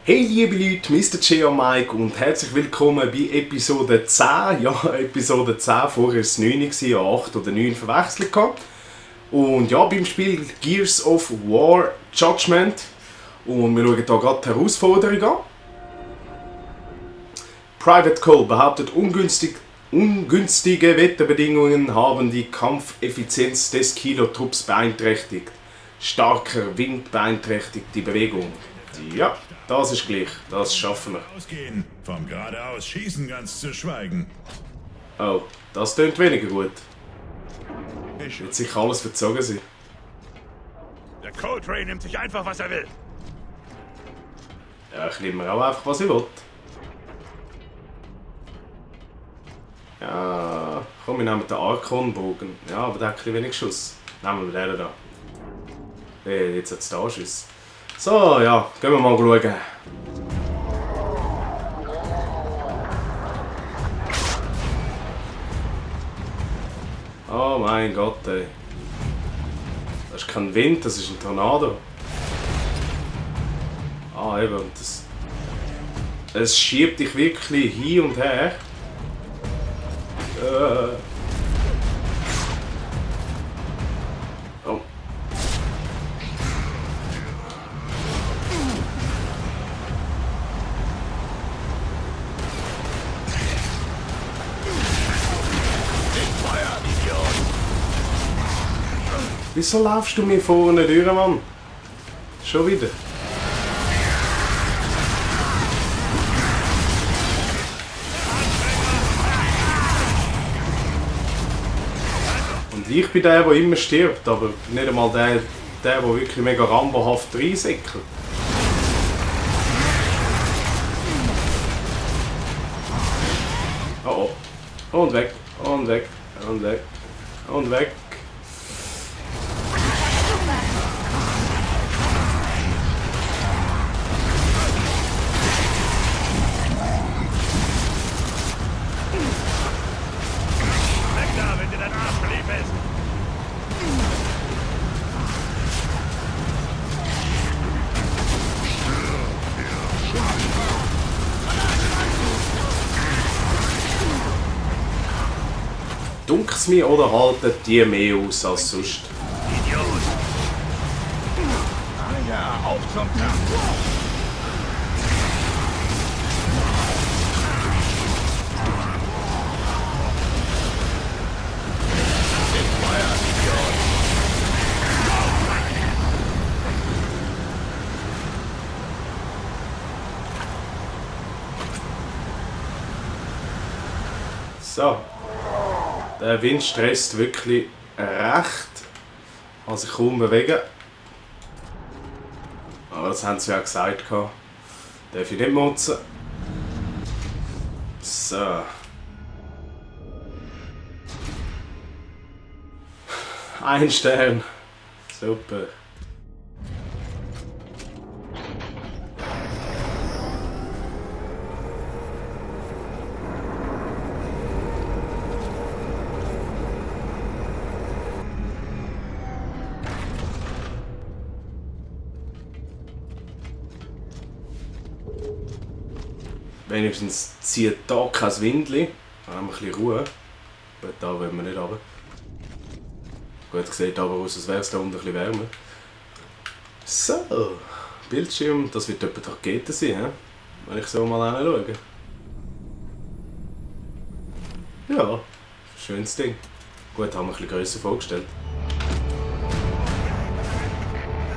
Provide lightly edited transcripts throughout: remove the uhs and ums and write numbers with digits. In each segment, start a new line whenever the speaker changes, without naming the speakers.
Hey liebe Leute, Mr. Geo Mike und herzlich willkommen bei Episode 10. Ja, Episode 10, vorher war es 9, ja 8 oder 9 verwechselt gehabt. Und ja, beim Spiel Gears of War Judgment. Und wir schauen hier gerade die Herausforderung an. Private Cole behauptet, ungünstige Wetterbedingungen haben die Kampfeffizienz des Kilo-Trupps beeinträchtigt. Starker Wind beeinträchtigt die Bewegung. Ja, das ist gleich. Das schaffen wir.
Ausgehen, vom geradeaus schießen ganz zu schweigen.
Oh, das klingt weniger gut. Wird sicher alles verzogen sein.
Der Coltrane nimmt sich einfach, was er will.
Ja, ich nehme mir auch einfach, was ich will. Ja, komm, wir nehmen den Archon-Bogen. Ja, aber der hat ein bisschen wenig Schuss. Nehmen wir den da. Hey, jetzt hat es da Schuss. So, ja, gehen wir mal schauen. Oh mein Gott, ey. Das ist kein Wind, das ist ein Tornado. Ah, eben, und das... Es schiebt dich wirklich hin und her. Oh. Wieso laufst du mir vorne durch, Mann? Schon wieder. Und ich bin der immer stirbt, aber nicht einmal der wirklich mega rambohaft reinsäckelt. Oh oh. Und weg, und weg, und weg, und weg. Dunkelt's mir oder halten die mehr aus als sonst?
Idiot! Ah ja, auf zum Kampf!
So. Der Wind stresst wirklich recht. Also ich kaum bewegen. Aber das haben sie ja gesagt. Darf ich nicht motzen. So. Ein Stern. Super. Wenigstens zieht hier kein Windli. Dann haben wir ein bisschen Ruhe. Gut, da wollen wir nicht runter. Gut, sieht aber aus, als wäre es da unten ein bisschen wärmer. So, Bildschirm, das wird etwa Rakete sein, he? Wenn ich so mal hinschaue. Ja, schönes Ding. Gut, haben wir ein bisschen grösser vorgestellt.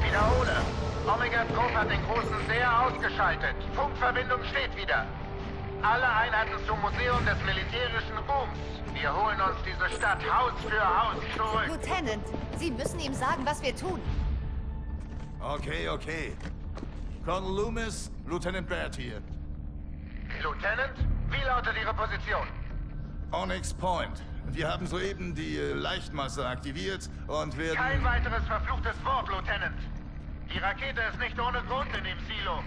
Wiederhole. Omega Trupp hat den großen Seher ausgeschaltet. Funkverbindung steht wieder. Alle Einheiten zum Museum des militärischen Ruhms. Wir holen uns diese Stadt Haus für Haus zurück.
Lieutenant, Sie müssen ihm sagen, was wir tun.
Okay. Colonel Loomis, Lieutenant Baird hier.
Lieutenant, wie lautet Ihre Position?
Onyx Point. Wir haben soeben die Leichtmasse aktiviert und werden...
Kein weiteres verfluchtes Wort, Lieutenant. Die Rakete ist nicht ohne Grund in dem Silo.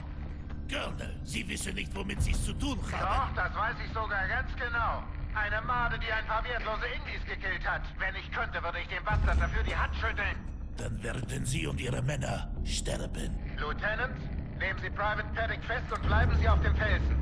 Colonel, Sie wissen nicht, womit Sie es zu tun haben.
Doch, das weiß ich sogar ganz genau. Eine Made, die ein paar wertlose Indies gekillt hat. Wenn ich könnte, würde ich dem Bastard dafür die Hand schütteln.
Dann werden Sie und Ihre Männer sterben.
Lieutenant, Nehmen Sie Private Paddock fest und bleiben Sie auf dem Felsen.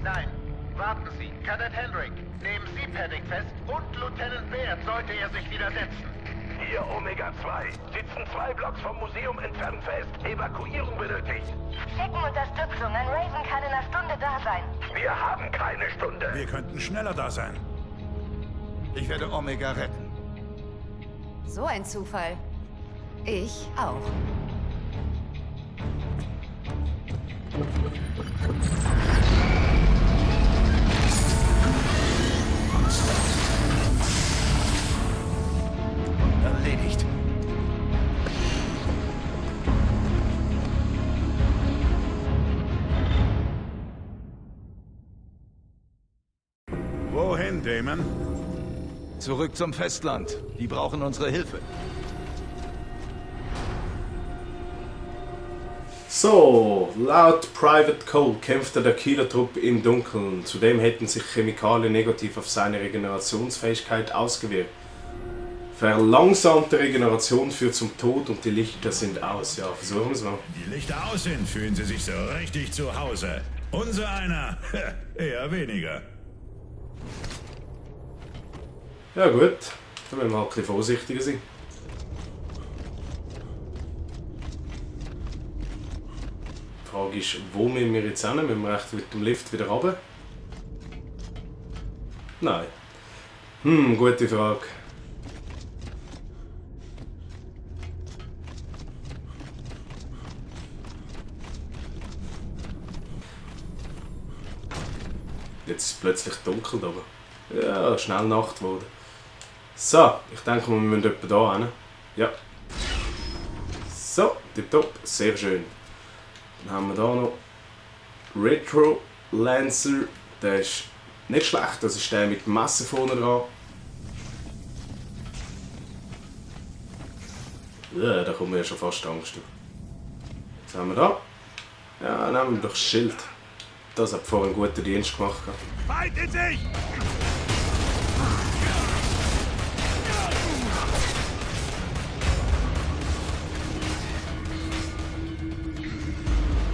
Nein, warten Sie. Cadet Hendrick, nehmen Sie Paddock fest und Lieutenant Baird sollte er sich widersetzen.
Hier Omega 2. Sitzen 2 Blocks vom Museum entfernt fest. Evakuierung benötigt.
Schicken Unterstützung. Ein Raven kann in einer Stunde da sein.
Wir haben keine Stunde.
Wir könnten schneller da sein.
Ich werde Omega retten.
So ein Zufall. Ich auch.
Erledigt.
Wohin, Damon?
Zurück zum Festland. Die brauchen unsere Hilfe.
So, laut Private Cole kämpfte der Killer-Trupp im Dunkeln. Zudem hätten sich Chemikalien negativ auf seine Regenerationsfähigkeit ausgewirkt. Verlangsamte Regeneration führt zum Tod und die Lichter sind aus. Ja, versuchen wir es mal.
Die Lichter aus sind, fühlen Sie sich so richtig zu Hause. Unser einer, eher weniger.
Ja gut, dann müssen wir halt ein bisschen vorsichtiger sein. Die Frage ist, wo müssen wir jetzt hin? Müssen wir echt mit dem Lift wieder runter? Nein. Gute Frage. Jetzt ist es plötzlich dunkel da oben. Ja, schnell Nacht geworden. So, ich denke mal, wir müssen etwa da hin. Ja. So, tipptopp, sehr schön. Dann haben wir da noch Retro Lancer. Der ist nicht schlecht, das ist der mit dem Messer vorne dran. Ja, da kommt mir ja schon fast Angst. Was haben wir da? Ja, nehmen wir doch das Schild. Das hat vorhin einen guten Dienst gemacht.
Feind in sich!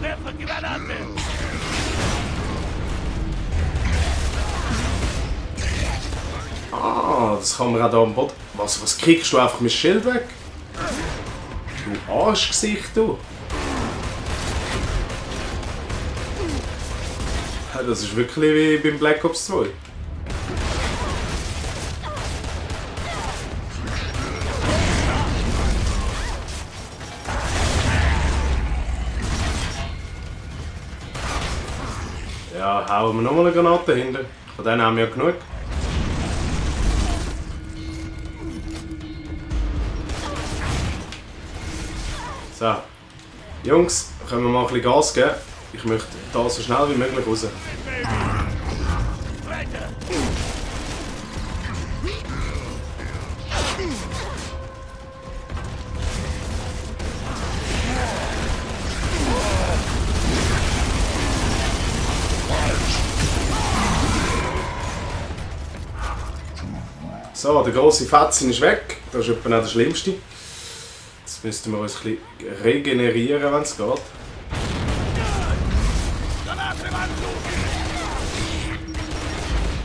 Werfe Granate!
Ah, das kann man auch hier am Boden. Was kriegst du einfach mein Schild weg? Du Arschgesicht, du! Ja, das ist wirklich wie beim Black Ops 2. Ja, hauen wir nochmal eine Granate hinter. Von denen haben wir ja genug. So. Jungs, können wir mal ein bisschen Gas geben? Ich möchte da so schnell wie möglich raus. So, der grosse Fetzen ist weg. Das ist etwa auch der schlimmste. Jetzt müssten wir uns ein bisschen regenerieren, wenn es geht.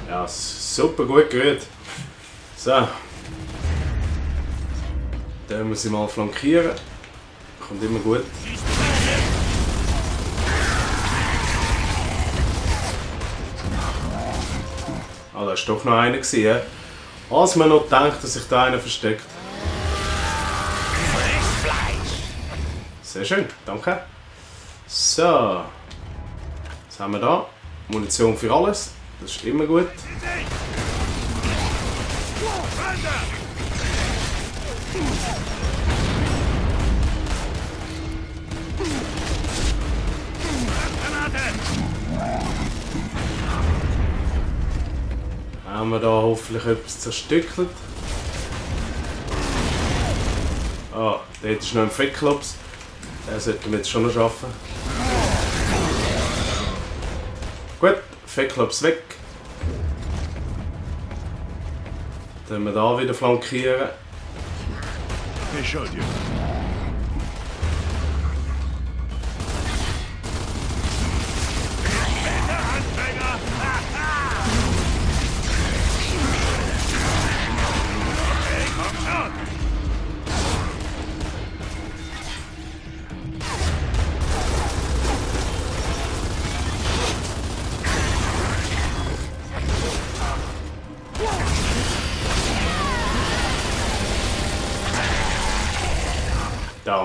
Ja, super gut gerührt. So. Dann muss ich mal flankieren. Kommt immer gut. Ah, da war doch noch einer. Ja? Als man noch denkt, dass sich da einer versteckt. Sehr schön, danke. So. Was haben wir da? Munition für alles. Das ist immer gut. Haben wir da hoffentlich etwas zerstückelt. Ah, dort ist noch ein Feklops. Den sollten wir jetzt schon noch schaffen. Gut, Feklops weg. Dann wir da wieder flankieren.
Ich schuld dir.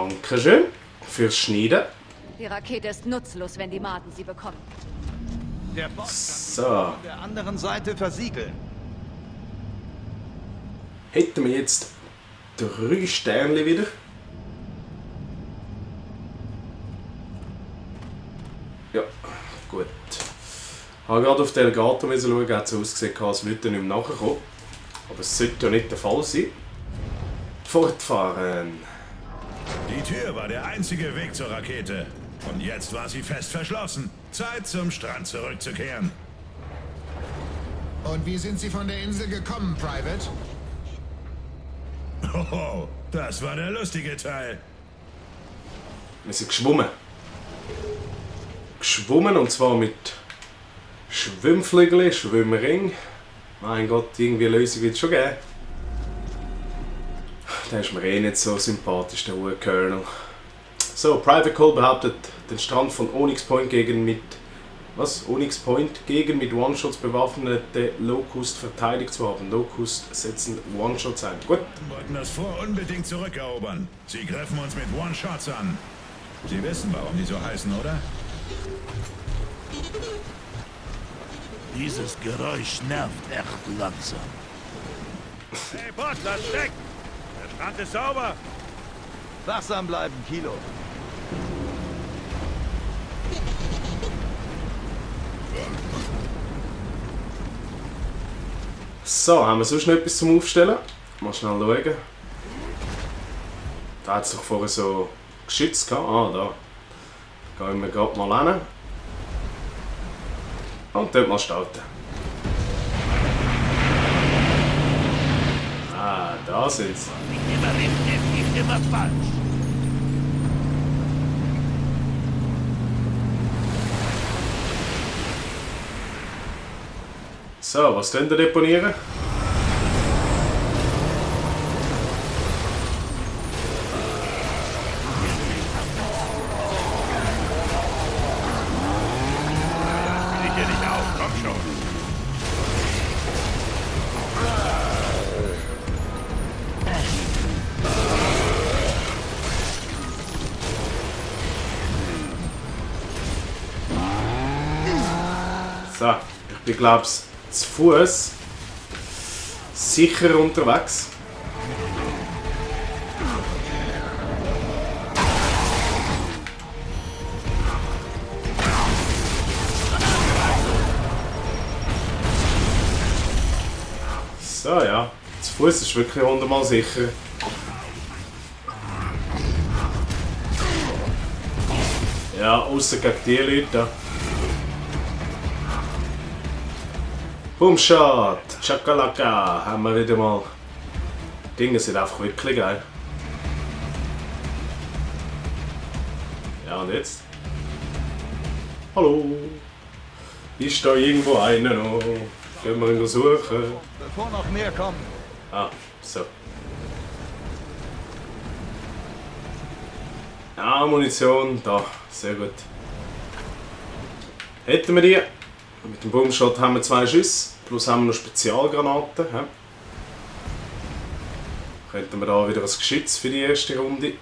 Dankeschön fürs Schneiden.
Die Rakete ist nutzlos, wenn die Maden sie bekommen.
Der Boss
So.
kann von der anderen Seite versiegeln.
Hätten wir jetzt 3 Sterne wieder. Ja, gut. Ich habe gerade auf den Alligator schauen, hat es ausgesehen, als würde er nicht mehr nachkommen. Aber es sollte ja nicht der Fall sein. Fortfahren.
Die Tür war der einzige Weg zur Rakete. Und jetzt war sie fest verschlossen. Zeit, zum Strand zurückzukehren.
Und wie sind Sie von der Insel gekommen, Private?
Hoho, das war der lustige Teil.
Wir sind geschwommen. Geschwommen und zwar mit Schwimmflügeln, Schwimmring. Mein Gott, irgendwie eine Lösung wird es schon geben. Der ist mir eh nicht so sympathisch, der hohe Colonel. So, Private Cole behauptet, den Strand von Onyx Point gegen mit One-Shots bewaffnete Locust verteidigt zu haben. Locust setzen One-Shots ein. Gut.
Wir wollten das Fort unbedingt zurückerobern. Sie greifen uns mit One-Shots an. Sie wissen, warum die so heißen, oder?
Dieses Geräusch nervt echt langsam.
Hey, Boss, lass stecken! Der Strand ist sauber!
Wachsam bleiben, Kilo.
So, haben wir sonst noch etwas zum Aufstellen? Mal schnell schauen. Da hat es doch vorher so Geschütz gehabt. Ah, da. Gehen wir gerade mal hin. Und dort mal starten. Ah, da sind sie.
Immer richtig, immer falsch.
So, was könnt ihr deponieren?
Ich hier nicht auf, komm schon!
So, ich bin glaub's zu Fuß sicher unterwegs. So, ja, zu Fuß ist wirklich 100-mal sicher. Ja, außer gegen die Leute da. Boomshot, Chakalaka, haben wir wieder mal. Die Dinge sind einfach wirklich geil. Ja, und jetzt? Hallo? Ist da irgendwo einer noch? Gehen wir ihn suchen?
Bevor noch mehr kommen.
Ah, so. Ja, Munition, da, sehr gut. Hätten wir die? Mit dem Boomshot haben wir 2 Schüsse, plus haben wir noch Spezialgranaten. Ja. Könnten wir da wieder ein Geschütz für die erste Runde.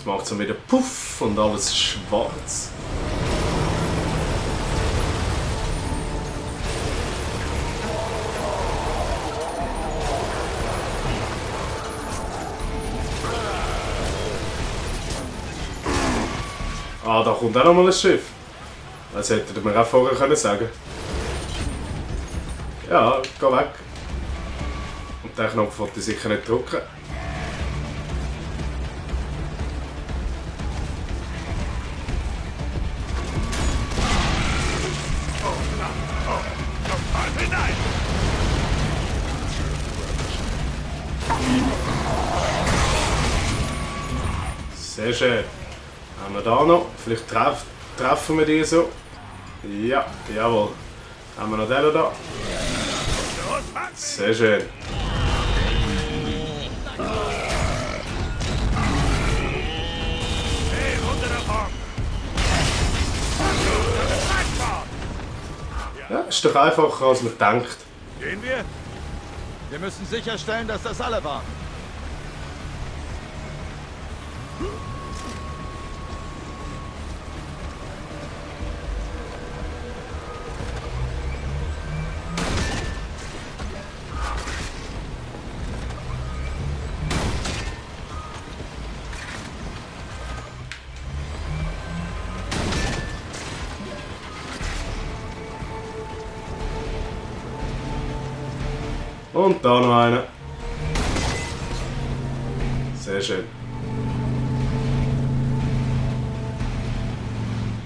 Macht so wieder Puff und alles ist schwarz. Ah, da kommt auch noch mal ein Schiff. Das hätte ihr mir auch vorher können sagen. Ja, geh weg. Und den Knopf wollte ich sicher nicht drücken. Sehr schön. Haben wir da noch? Vielleicht treffen wir die so. Ja, jawohl. Haben wir noch den da? Sehr schön.
Hey, runter davon!
Ja, ist doch einfacher als man denkt.
Gehen wir?
Wir müssen sicherstellen, dass das alle waren.
Und da noch einer. Sehr schön.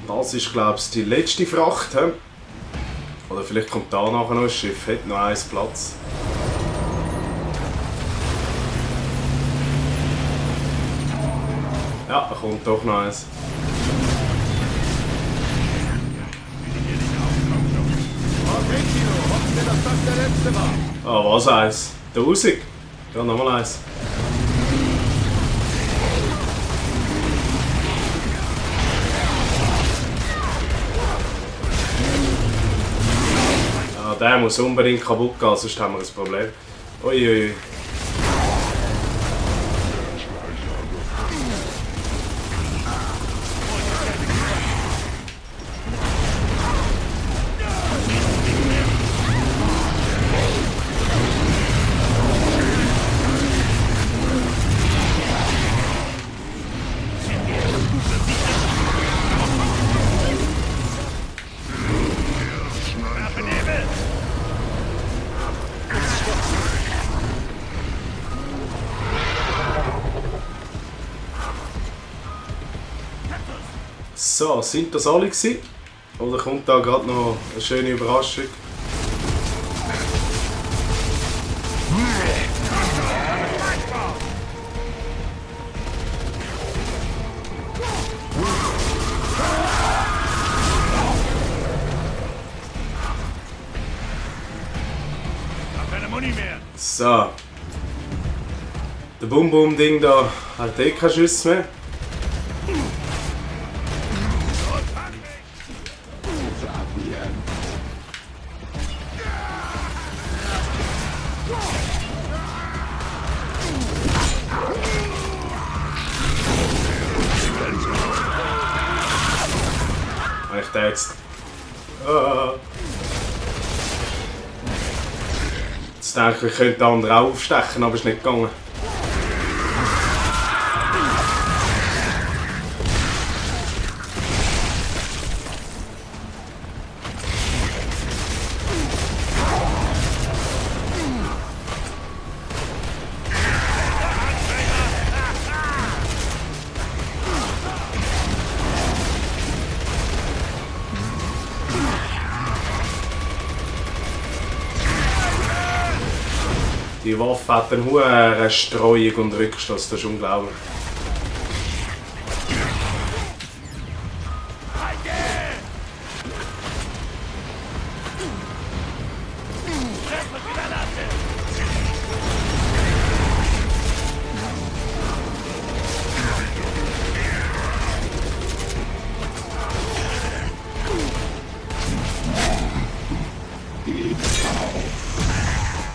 Das ist, glaube ich, die letzte Fracht. He? Oder vielleicht kommt da nachher noch ein Schiff. Hat noch eins Platz. Ja, da kommt doch noch eins.
Okay, Kino, hoffen wir, dass das der letzte war.
Ah, was eins? 1000? Ja, nochmal eins. Ah, der muss unbedingt kaputt gehen, sonst haben wir ein Problem. Uiuiui. So, sind das alle gewesen? Oder kommt da gerade noch eine schöne Überraschung?
Keine Muni mehr.
So. Der Bum-Bum-Ding da hat eh keine Schüsse mehr. Ich dachte jetzt. Jetzt denke ich, könnte der andere auch aufstechen, aber ist nicht gegangen. Die Waffe hat eine hohe Streuung und Rückstoß, das ist unglaublich.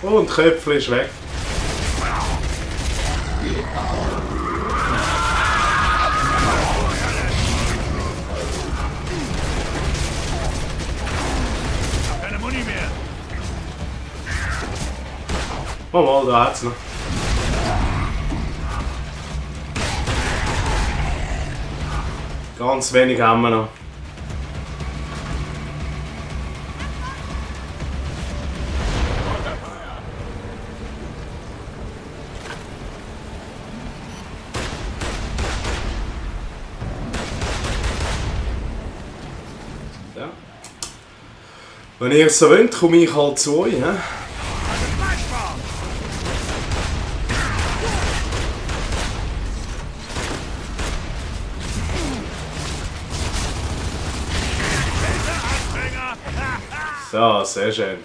Und Köpfchen ist weg.
Keine Muni mehr.
Oh mal, da hat's noch. Ganz wenig haben wir noch. Ja. Wenn ihr es so wollt, komme ich halt zu euch. He? So, sehr schön.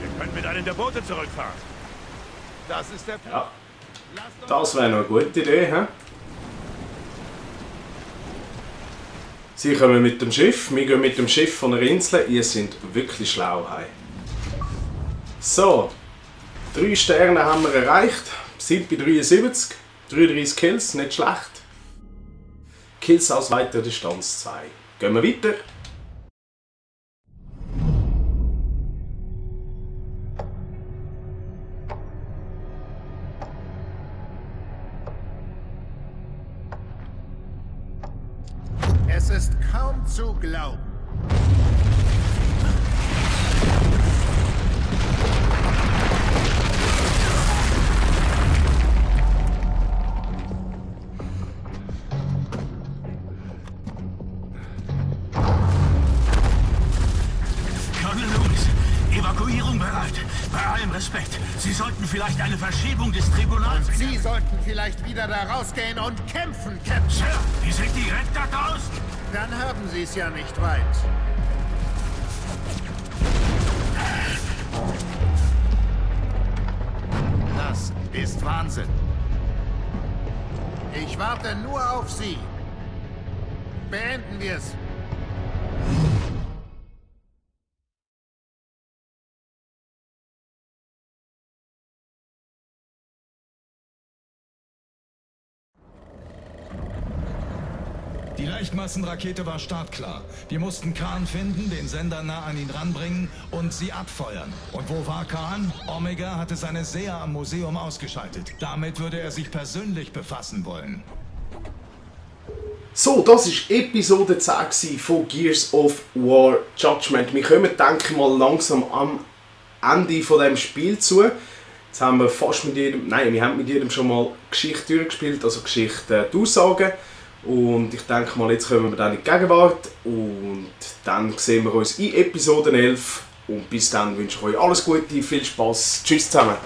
Wir können mit einem der Boote zurückfahren.
Das ist der
Ja, das wäre noch eine gute Idee, hä? Sie kommen mit dem Schiff, wir gehen mit dem Schiff von der Insel. Ihr seid wirklich schlau, hey. So, 3 Sterne haben wir erreicht, sind bei 73, 33 Kills, nicht schlecht. Kills aus weiter Distanz 2. Gehen wir weiter.
Es ist kaum zu glauben.
Colonel Loomis, Evakuierung bereit. Bei allem Respekt, Sie sollten vielleicht eine Verschiebung des Tribunals...
Sie sollten vielleicht wieder da rausgehen und kämpfen, Captain.
Sir, die sind direkt da draußen.
Dann haben Sie es ja nicht weit.
Das ist Wahnsinn.
Ich warte nur auf Sie. Beenden wir es.
Die Leichtmassenrakete war startklar. Wir mussten Khan finden, den Sender nah an ihn ranbringen und sie abfeuern. Und wo war Khan? Omega hatte seine Seher am Museum ausgeschaltet. Damit würde er sich persönlich befassen wollen.
So, das war Episode 10 von Gears of War Judgment. Wir kommen, denke ich mal, langsam am Ende von dem Spiel zu. Jetzt haben wir fast mit jedem, nein, wir haben mit jedem schon mal Geschichte durchgespielt, also Geschichte, die Aussagen. Und ich denke mal, jetzt kommen wir dann in die Gegenwart und dann sehen wir uns in Episode 11. Und bis dann wünsche ich euch alles Gute, viel Spaß, tschüss zusammen.